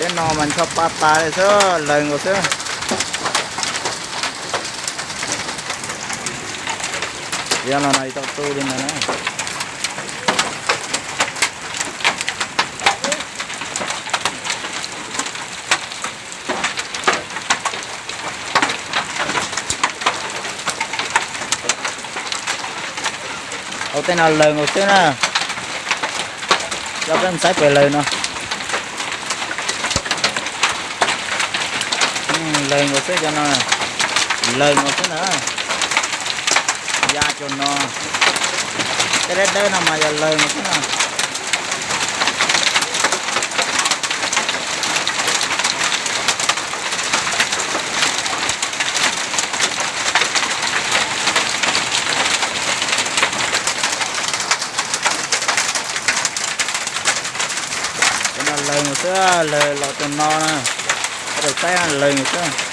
Teb no mas ncho pa tas li xwb, lawg nkaus xwb. Yog los no tsis tau tu li ntawd na. Ua tej no lawg nkaus xwb na. Coj peb mus saib pem lawg no. Lawg nkaus xwb cov no. Lawg nkaus xwb na. Ya cov no. Tej dawb dawb no mas yog lawg nkaus xwb na. Cov no lawg nkaus xwb, lawg los cov no na. Peb rau saib lawg nkaus xwb.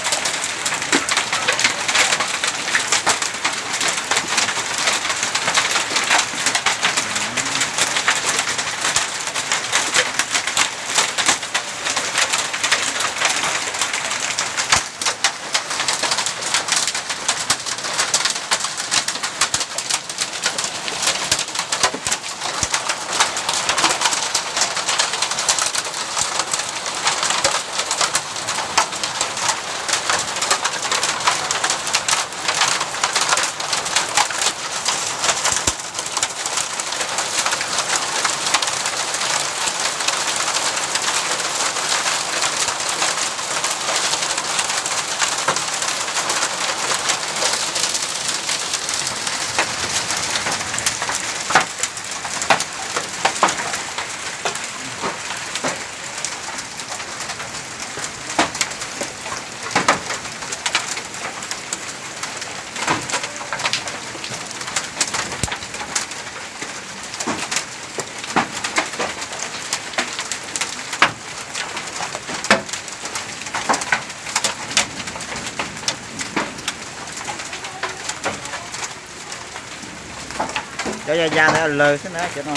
Cov ya ya ntawd lawg xwb na, cov no,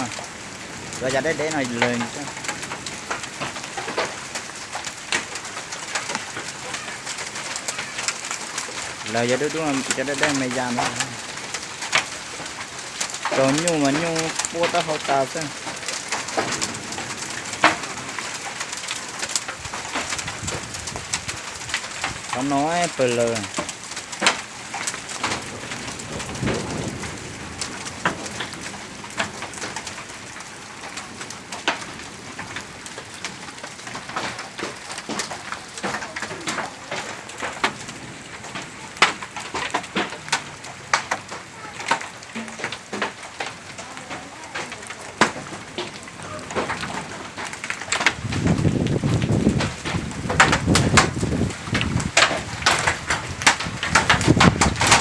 cov ya deb deb no lawg xwb. Lawv yog dub dub, cov dawb dawb me ya ntawd. Raug nyuj mas nyuj puab taub hau tas xwb. Qhov no pawg lawg.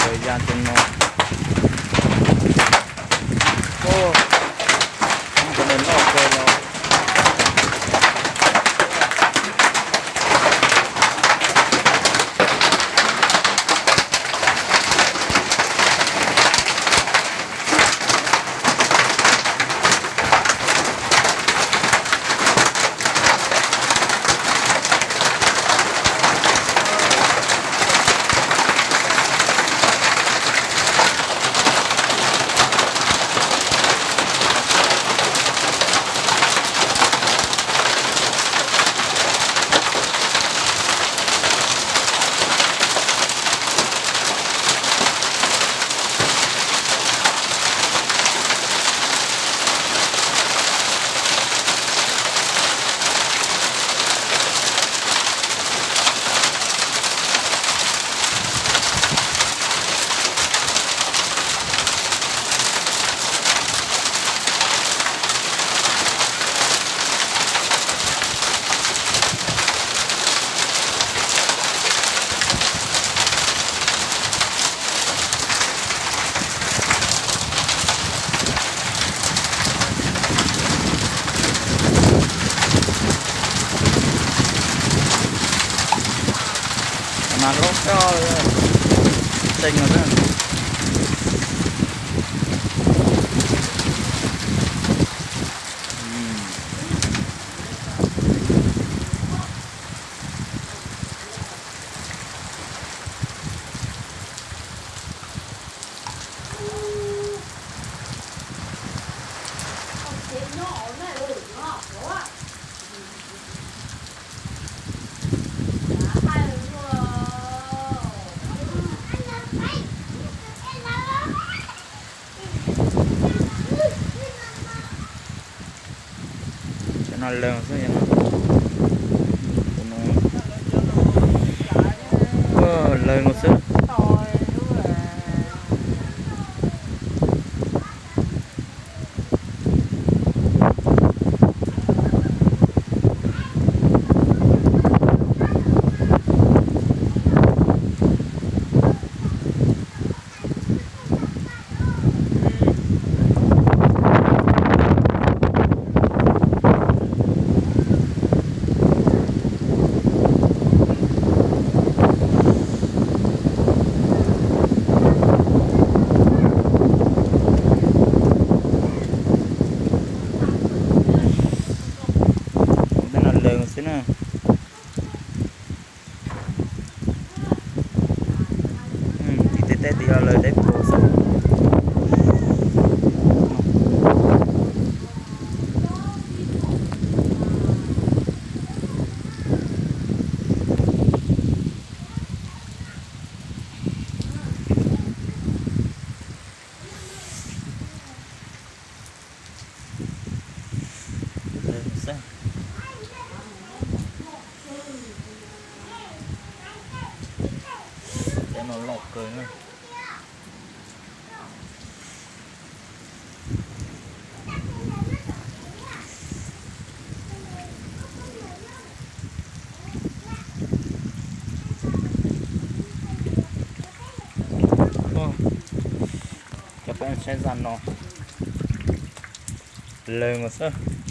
Lawv ya tus no. Ub, cov no loj kawg los. Mas loj kawg, tsees lawm. Cov no lawg xwb no. Lawg no xwb. Tej no lawg xwb na. Tib teb teb tim lawv teb puas xwb. Teb no loj kawg na. Cov peb saib zaj no, lawg mas xwb.